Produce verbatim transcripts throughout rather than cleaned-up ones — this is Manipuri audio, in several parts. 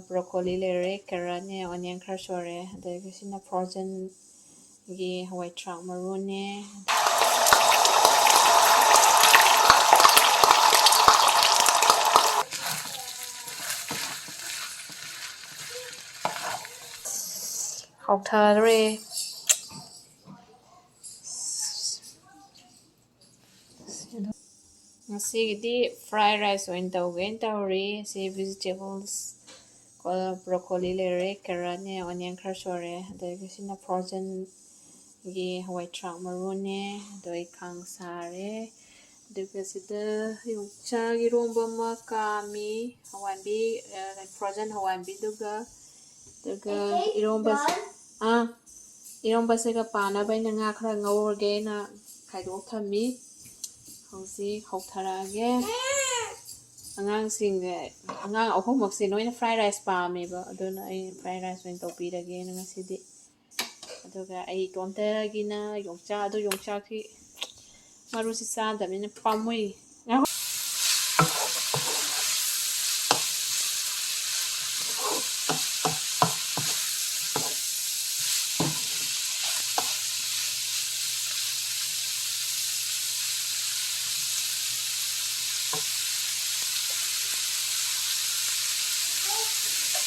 ꯕ꯭ꯔꯣꯀꯣꯂꯤ ꯂꯩꯔꯦ, ꯀꯦꯔꯠꯅꯦ, ꯑꯣꯅꯤꯌꯟ ꯈꯔ ꯁꯣꯏꯔꯦ, ꯑꯗꯒꯤ ꯁꯤꯅ ꯐ꯭ꯔꯣꯖꯟꯒꯤ ꯍꯋꯥꯏ ꯊ꯭ꯔꯥꯛ ꯃꯔꯨꯅꯦ꯫ ꯍꯥꯎꯊꯔꯦ꯫ ꯉꯁꯤꯒꯤꯗꯤ ꯐ꯭ꯔꯥꯏ ꯔꯥꯏꯁ ꯑꯣꯏꯅ ꯇꯧꯒꯦꯅ ꯇꯧꯔꯤ꯫ ꯁꯤ ꯚꯤꯖꯤꯇꯦꯕꯜꯁ, ꯕ꯭ꯔꯣꯀꯣꯂꯤ ꯂꯩꯔꯦ, ꯀꯦꯔꯠꯅꯦ, ꯑꯣꯅꯤꯌꯟ ꯈꯔ ꯁꯣꯏꯔꯦ, ꯑꯗꯒꯤ ꯁꯤꯅ ꯐ꯭ꯔꯣꯖꯟꯒꯤ ꯍꯋꯥꯏ ꯊ꯭ꯔꯥꯛ ꯃꯔꯨꯅꯦ, ꯑꯗꯣ ꯑꯩ ꯈꯥꯡ ꯁꯥꯔꯦ꯫ ꯑꯗꯨꯒ ꯁꯤꯗ ꯌꯣꯡꯆꯥꯛ ꯏꯔꯣꯝꯕ ꯑꯃ ꯀꯥꯝꯃꯤ, ꯍꯋꯥꯏꯟꯕꯤ, ꯐ꯭ꯔꯣꯖꯟ ꯍꯋꯥꯏꯟꯕꯤꯗꯨꯒ꯫ ꯑꯗꯨꯒ ꯏꯔꯣꯝꯕ, ꯑꯥ, ꯏꯔꯣꯝꯕꯁꯤꯒ ꯄꯥꯅꯕ ꯑꯩꯅ ꯉꯥ ꯈꯔ ꯉꯧꯔꯒꯦꯅ ꯈꯥꯏꯗꯣꯛ ꯊꯝꯃꯤ꯫ ꯍꯧꯖꯤꯛ ꯍꯧꯊꯔꯛꯑꯒꯦ꯫ ꯑꯉꯥꯡꯁꯤꯡꯁꯦ, ꯑꯉꯥꯡ ꯑꯍꯨꯝꯃꯛꯁꯦ ꯂꯣꯏꯅ ꯐ꯭ꯔꯥꯏ ꯔꯥꯏꯁ ꯄꯥꯝꯃꯦꯕ, ꯑꯗꯨꯅ ꯑꯩ ꯐ꯭ꯔꯥꯏ ꯔꯥꯏꯁ ꯑꯣꯏꯅ ꯇꯧꯕꯤꯔꯒꯦꯅ ꯉꯁꯤꯗꯤ꯫ ꯑꯗꯨꯒ ꯑꯩ ꯏꯇꯣꯝꯇꯒꯤꯅ ꯌꯣꯡꯆꯥꯛ, ꯑꯗꯨ ꯌꯣꯡꯆꯥꯛꯁꯤ ꯃꯔꯨꯁꯤ ꯆꯥꯗꯕꯅꯤꯅ ꯄꯥꯝꯃꯨꯏ꯫ ꯉꯥꯏꯈꯣ꯫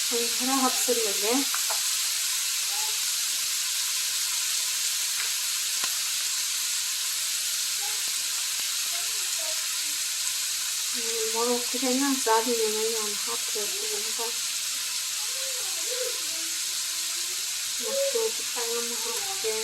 ꯊꯨꯝ ꯈꯔ ꯍꯥꯞꯆꯤꯜꯂꯒꯦ꯫ ꯎꯝ, ꯃꯣꯔꯣꯛꯁꯤꯗꯤ ꯑꯉꯥꯡ ꯆꯥꯗꯣꯏꯅꯤꯅ ꯌꯥꯝ ꯍꯥꯞꯇ꯭ꯔꯁꯨ ꯑꯗꯨꯝ ꯍꯥꯎ꯫ ꯃꯆꯨ ꯈꯤꯇꯪ ꯑꯃ ꯍꯥꯞꯀꯦ꯫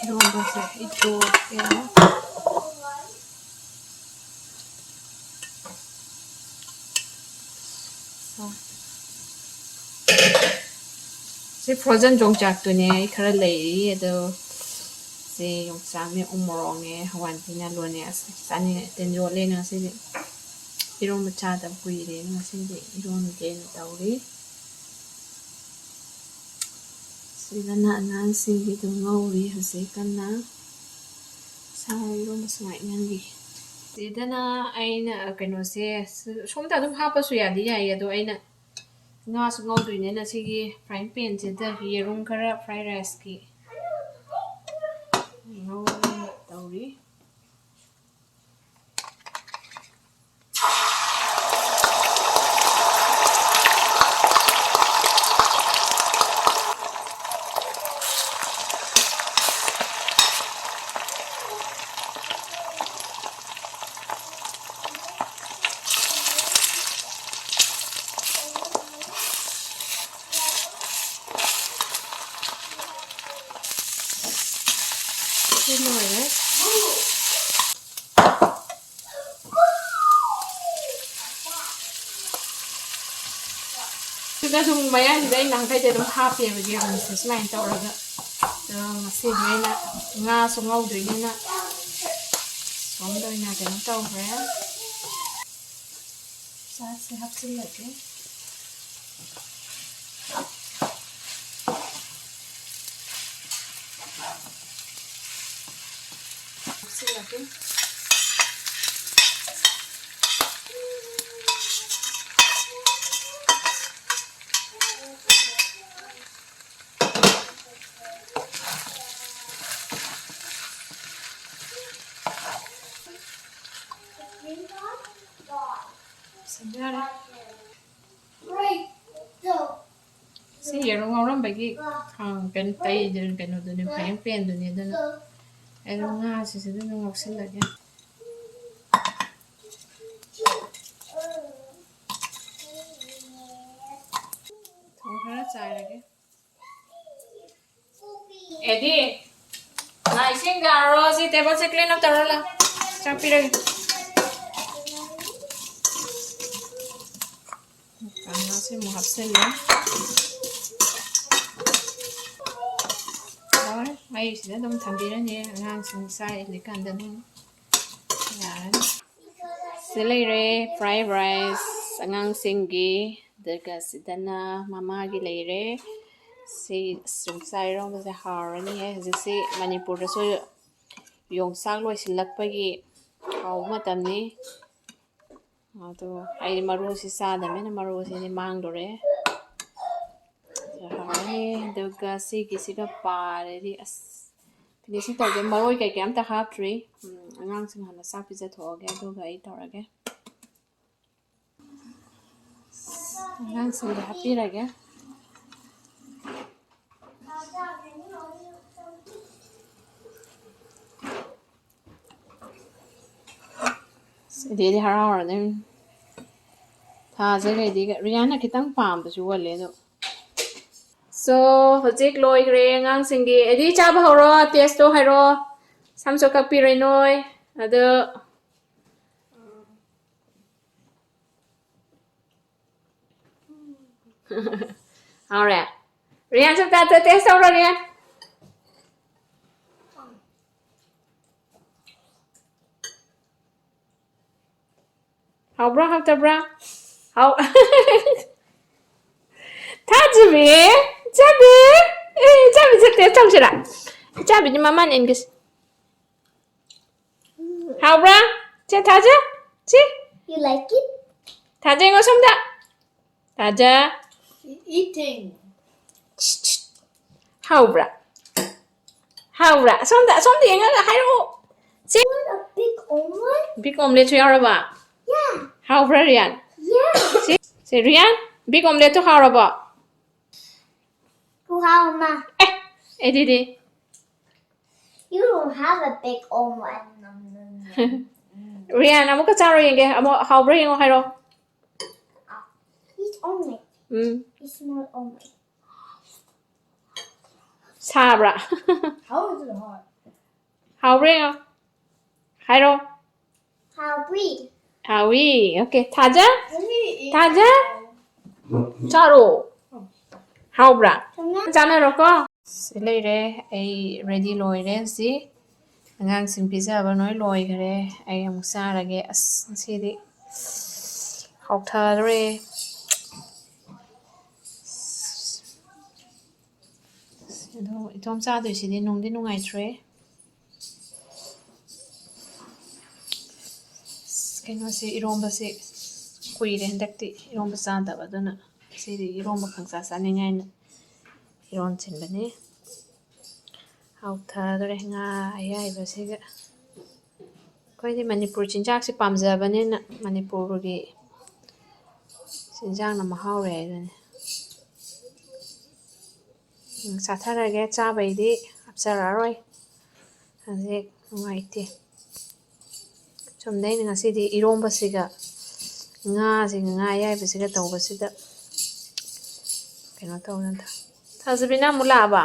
ꯏꯔꯣꯟꯕꯁꯦ ꯑꯩ ꯇꯣꯛꯑꯦ꯫ ꯁꯤ frozen ꯌꯣꯡꯆꯥꯛꯇꯨꯅꯦ, ꯑꯩ ꯈꯔ ꯂꯩꯔꯤ꯫ ꯑꯗꯣ ꯁꯤ ꯌꯣꯡꯆꯥꯛꯅꯦ, ꯎ ꯃꯣꯔꯣꯛꯅꯦ, ꯍꯋꯥꯏ ꯃꯨꯕꯤꯅꯦ, ꯑꯂꯨꯅꯦ꯫ ꯑꯁ ꯆꯥꯅꯤꯡꯉꯦ꯫ ꯇꯦꯟ ꯌꯣꯠꯂꯦꯅ ꯉꯁꯤꯗꯤ꯫ ꯏꯔꯣꯟꯕ ꯆꯥꯗꯕ ꯀꯨꯏꯔꯦꯅ ꯉꯁꯤꯗꯤ ꯏꯔꯣꯟꯒꯦꯅ ꯇꯧꯔꯤ꯫ ꯁꯤꯗꯅ ꯑꯉꯥꯡꯁꯤꯡꯒꯤꯗꯣ ꯉꯧꯔꯤ ꯍꯧꯖꯤꯛ ꯀꯟꯅ꯫ ꯁꯥ ꯏꯔꯣꯟꯕ ꯁꯨꯃꯥꯏꯅ ꯉꯥꯟꯕꯤ꯫ ꯁꯤꯗꯅ ꯑꯩꯅ ꯀꯩꯅꯣꯁꯦ, ꯁꯣꯝꯗ ꯑꯗꯨꯝ ꯍꯥꯞꯄꯁꯨ ꯌꯥꯗꯤ ꯌꯥꯏꯌꯦ, ꯑꯗꯣ ꯑꯩꯅ ꯉꯥꯁꯨ ꯉꯧꯗꯣꯏꯅꯤꯅ ꯁꯤꯒꯤ frying panꯁꯤꯗ ꯌꯦꯔꯨꯝ ꯈꯔ fried riceꯀꯤ ꯉꯧꯔꯒ ꯇꯧꯔꯤ꯫ ꯁꯤ ꯂꯣꯏꯔꯦ꯫ ꯁꯤꯗ ꯁꯨꯝ ꯃꯌꯥꯏꯁꯤꯗ ꯑꯩ ꯅꯍꯥꯟꯈꯩꯗꯤ ꯑꯗꯨꯝ ꯍꯥꯞꯄꯦꯕ ꯌꯦꯔꯨꯝꯁꯦ ꯁꯨꯃꯥꯏꯅ ꯇꯧꯔꯒ꯫ ꯑꯗꯣ ꯉꯁꯤꯗꯤ ꯑꯩꯅ ꯉꯥꯁꯨ ꯉꯧꯗꯣꯏꯅꯤꯅ ꯁꯣꯝꯗ ꯑꯣꯏꯅ ꯀꯩꯅꯣ ꯇꯧꯈ꯭ꯔꯦ꯫ ꯆꯥꯛꯁꯦ ꯍꯥꯞꯆꯤꯜꯂꯒꯦ꯫ ꯍꯥꯞꯆꯤꯜꯂꯒꯦ꯫ ꯁꯤ ꯌꯦꯔꯨꯝ ꯉꯧꯔꯝꯕꯒꯤ ꯈꯥꯡ ꯀꯩꯅꯣ ꯇꯩꯗꯅ ꯀꯩꯅꯣꯗꯨꯅꯦ, frying panꯗꯨꯅꯦ, ꯑꯗꯨꯅ ꯑꯩꯅ ꯉꯥꯁꯤꯁꯨ ꯑꯗꯨꯝ ꯉꯧꯁꯤꯜꯂꯒꯦ꯫ ꯊꯨꯝ ꯈꯔ ꯆꯥꯏꯔꯒꯦ꯫ ꯑꯦꯗꯤ, ꯂꯥꯏ ꯏꯁꯤꯡ ꯌꯥꯔꯣ? ꯁꯤ tableꯁꯦ clean up ꯇꯧꯔꯣ ꯂꯥꯎ꯫ ꯆꯥꯛ ꯄꯤꯔꯒꯦ꯫ ꯀꯥꯡꯉꯧꯁꯦ ꯑꯃꯨꯛ ꯍꯥꯞꯆꯤꯜꯂꯦ꯫ ꯂꯣꯏꯔꯦ꯫ ꯃꯩꯁꯤꯗ ꯑꯗꯨꯝ ꯊꯝꯕꯤꯔꯅꯤ꯫ ꯑꯉꯥꯡꯁꯤꯡ ꯆꯥꯛ ꯏꯜꯂꯤꯀꯥꯟꯗ ꯑꯗꯨꯝ ꯌꯥꯔꯅꯤ꯫ ꯁꯤ ꯂꯩꯔꯦ fried rice ꯑꯉꯥꯡꯁꯤꯡꯒꯤ, ꯑꯗꯨꯒ ꯁꯤꯗꯅ ꯃꯃꯥꯒꯤ ꯂꯩꯔꯦ꯫ ꯁꯤ ꯁꯨꯝ ꯆꯥꯛ ꯏꯔꯣꯝꯕꯁꯦ ꯍꯥꯎꯔꯅꯤꯍꯦ꯫ ꯍꯧꯖꯤꯛꯁꯤ ꯃꯅꯤꯄꯨꯔꯗꯁꯨ ꯌꯣꯡꯆꯥꯛ ꯂꯣꯏꯁꯤꯜꯂꯛꯄꯒꯤ ꯍꯥꯎꯕ ꯃꯇꯝꯅꯤ꯫ ꯑꯗꯣ ꯑꯩꯗꯤ ꯃꯔꯨꯁꯤ ꯆꯥꯗꯕꯅꯤꯅ ꯃꯔꯨꯁꯤꯗꯤ ꯃꯥꯡꯗꯣꯔꯦ꯫ ꯁꯤ ꯍꯥꯎꯔꯅꯤ꯫ ꯑꯗꯨꯒ ꯁꯤꯒꯤꯁꯤꯒ ꯄꯥꯔꯗꯤ ꯑꯁ finishing ꯇꯧꯒꯦ꯫ ꯃꯔꯣꯏ ꯀꯩꯀꯩ ꯑꯝꯇ ꯍꯥꯞꯇ꯭ꯔꯤ꯫ ꯎꯝ, ꯑꯉꯥꯡꯁꯤꯡ ꯍꯥꯟꯅ ꯆꯥꯛ ꯄꯤꯖꯊꯣꯛꯑꯒꯦ, ꯑꯗꯨꯒ ꯑꯩ ꯇꯧꯔꯒꯦ꯫ ꯑꯉꯥꯡꯁꯤꯡꯗ ꯍꯥꯞꯄꯤꯔꯒꯦ꯫ ꯁꯤꯗꯩꯗꯤ ꯍꯔꯥꯎꯔꯅꯤ꯫ ꯊꯥꯁꯦ ꯀꯩꯗꯤ ꯔꯤꯌꯥꯅ ꯈꯤꯇꯪ ꯄꯥꯝꯕꯁꯨ ꯑꯣꯜꯂꯦ ꯑꯗꯣ꯫ So, ꯍꯧꯖꯤꯛ ꯂꯣꯏꯈ꯭ꯔꯦ ꯑꯉꯥꯡꯁꯤꯡꯒꯤ꯫ ꯑꯦꯗꯤ ꯆꯥꯕ ꯍꯧꯔꯣ, taste ꯇꯣ ꯍꯥꯏꯔꯣ꯫ ꯁꯝꯁꯨ ꯀꯛꯄꯤꯔꯣꯏ ꯅꯣꯏ꯫ ꯑꯗꯣ ꯍꯥꯎꯔꯦ꯫ ꯔꯤꯌꯥꯟꯁꯨ ꯇꯥ-, ꯇꯥ-, taste ꯇꯧꯔꯣ, ꯔꯤꯌꯥꯟ꯫ ꯍꯥꯎꯕ꯭ꯔꯥ, ꯍꯥꯎꯇꯕ꯭ꯔꯥ? ꯍꯥꯎ-, ꯊꯥꯖꯕꯤ, ꯏꯆꯥꯕꯤ, ꯑꯦ, ꯏꯆꯥꯕꯤ, ꯁꯦ taste ꯇꯧꯁꯤꯔꯥ? ꯏꯆꯥꯕꯤꯗꯤ ꯃꯃꯥꯅ ꯏꯟꯒꯦꯁꯦ꯫ ꯍꯥꯎꯕ꯭ꯔꯥ? ꯁꯦ, ꯊꯥꯖ? ꯁꯤ? You like it? ꯊꯥꯖ, ꯌꯦꯡꯉꯣ ꯁꯣꯝꯗ꯫ ꯊꯥꯖ꯫ Eating. ꯍꯥꯎꯕ꯭ꯔꯥ? ꯍꯥꯎꯕ꯭ꯔꯥ? ꯑꯁꯣꯝꯗ, ꯑꯁꯣꯝꯗ ꯌꯦꯡꯉꯒ ꯍꯥꯏꯔꯛꯑꯣ꯫ ꯁꯤ? Want a big omelet? Big omelet ꯁꯨ ꯌꯥꯎꯔꯕ? Yeah. ꯍꯥꯎꯕ꯭ꯔꯥ, ꯔꯤꯌꯥꯟ? Yeah. ꯁꯤ, ꯁꯤ, ꯔꯤꯌꯥꯟ, big omelet ꯇꯨ ꯍꯥꯎꯔꯕꯣ? ꯈꯨꯍꯥꯎ ꯑꯃ꯫ ꯑꯦ, ꯑꯩꯗꯤꯗꯤ꯫ You don't have a big omelet. ꯔꯤꯌꯥꯟ, ꯑꯃꯨꯛꯀ ꯆꯥꯔꯣ ꯌꯦꯡꯒꯦ꯫ ꯑꯃꯨꯛ ꯍꯥꯎꯕ꯭ꯔꯥ ꯌꯦꯡꯉꯣ ꯍꯥꯏꯔꯣ꯫ It's omelet. Um. It's not omelet. ꯁꯥꯕ꯭ꯔꯥ? How is it hot? ꯍꯥꯎꯕ꯭ꯔꯥ ꯌꯦꯡꯉꯣ꯫ ꯍꯥꯏꯔꯣ꯫ ꯍꯥꯎꯕ꯭ꯔꯤ꯫ ꯍꯥꯎꯏ꯫ Okay. ꯊꯥꯖ? Let me eat ꯊꯥꯖ? That. ꯆꯥꯔꯣ꯫ ꯍꯥꯎꯕ꯭ꯔꯥ? ꯆꯥꯅꯔꯣꯀꯣ꯫ ꯁꯤ ꯂꯩꯔꯦ, ꯑꯩ ready ꯂꯣꯏꯔꯦ꯫ ꯍꯧꯖꯤꯛ ꯑꯉꯥꯡꯁꯤꯡ ꯄꯤꯖꯕ ꯂꯣꯏ ꯂꯣꯏꯈꯔꯦ꯫ ꯑꯩ ꯑꯃꯨꯛ ꯆꯥꯔꯒꯦ꯫ ꯑꯁ, ꯉꯁꯤꯗꯤ ꯍꯥꯎꯊꯗꯣꯔꯦ꯫ ꯑꯗꯣ ꯏꯇꯣꯝ ꯆꯥꯗꯣꯏꯁꯤꯗꯤ ꯅꯨꯡꯗꯤ ꯅꯨꯡꯉꯥꯏꯇ꯭ꯔꯦ꯫ ꯑꯁ, ꯀꯩꯅꯣꯁꯦ, ꯏꯔꯣꯝꯕꯁꯦ ꯀꯨꯏꯔꯦ ꯍꯟꯗꯛꯇꯤ ꯏꯔꯣꯝꯕ ꯆꯥꯗꯕ, ꯑꯗꯨꯅ ꯉꯁꯤꯗꯤ ꯏꯔꯣꯝꯕ ꯈꯪꯆꯥ ꯆꯥꯅꯤꯡꯉꯥꯏꯅ ꯏꯔꯣꯟꯁꯤꯟꯕꯅꯤ꯫ ꯍꯥꯎꯊꯗꯣꯔꯦ ꯉꯥ ꯑꯌꯥꯏꯕꯁꯤꯒ꯫ ꯑꯩꯈꯣꯏꯗꯤ ꯃꯅꯤꯄꯨꯔ ꯆꯤꯟꯖꯥꯛꯁꯦ ꯄꯥꯝꯖꯕꯅꯤꯅ ꯃꯅꯤꯄꯨꯔꯒꯤ ꯆꯤꯟꯖꯥꯛꯅ ꯃꯍꯥꯎꯔꯦ ꯍꯥꯏꯗꯨꯅꯤ꯫ ꯎꯝ, ꯆꯥꯊꯔꯒꯦ꯫ ꯆꯥꯕꯩꯗꯤ ꯍꯥꯞꯆꯔꯛꯑꯔꯣꯏ꯫ ꯍꯧꯖꯤꯛ ꯅꯨꯡꯉꯥꯏꯇꯦ꯫ ꯆꯨꯝꯅ ꯑꯩꯅ ꯉꯁꯤꯗꯤ ꯏꯔꯣꯝꯕꯁꯤꯒ ꯉꯥꯁꯤꯒ, ꯉꯥ ꯑꯌꯥꯏꯕꯁꯤꯒ ꯇꯧꯕꯁꯤꯗ ꯀꯩꯅꯣ ꯇꯧꯅꯗ꯫ ꯊꯥꯖꯕꯤꯅ ꯑꯃꯨꯛ ꯂꯥꯛꯑꯕ?